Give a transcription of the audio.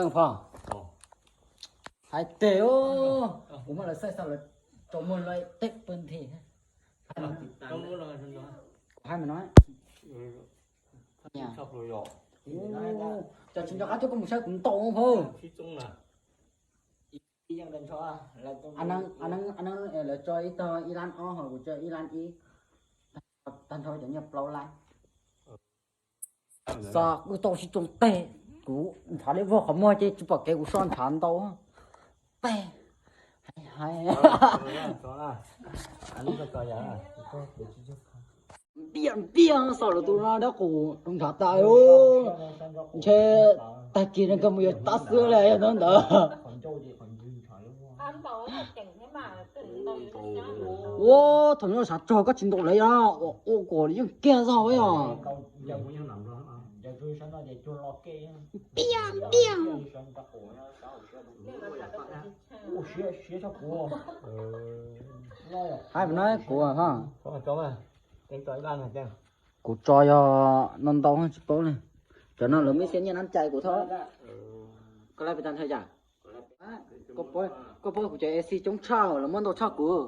Pog, hais tias kuv muab lawv xaij xa lawv tso muag lawv tej pw nthi. Kuv hais mas no, cov tsis nco qab tuaj koj mus saib kuv ntau pab. Lawv tso ib tog ib lab ob, ho kuv tso ib lab ib, tag nrho cov nyiaj plaub lab. Xav kuv tau sib tsoo teg, kuv ntshav li vog qhov muag ces tsis pom kev kuv so ntshav ntau teg. Hais, hais, ntiaj ntiaj xav lawv tus no dab qus zoo ntshav tas. Ntshe tag kis no nkawd mus yuav tab xwb li yog ntawd. Ua thaum no sab tsog koj tsis ntaus lawv yog ua kom yeej kiag zog yog. Ntiaj ntiaj. Hais no kuv, kuv tso yog no ntau tsis paub li. Cov no lawv muaj ib txhia nyiaj nab cai kuv thiab. Koj lab pes tas ntawd yam? Koj paub kuv cov A C coob tshaj, lawv muab ntau tshaj kuv.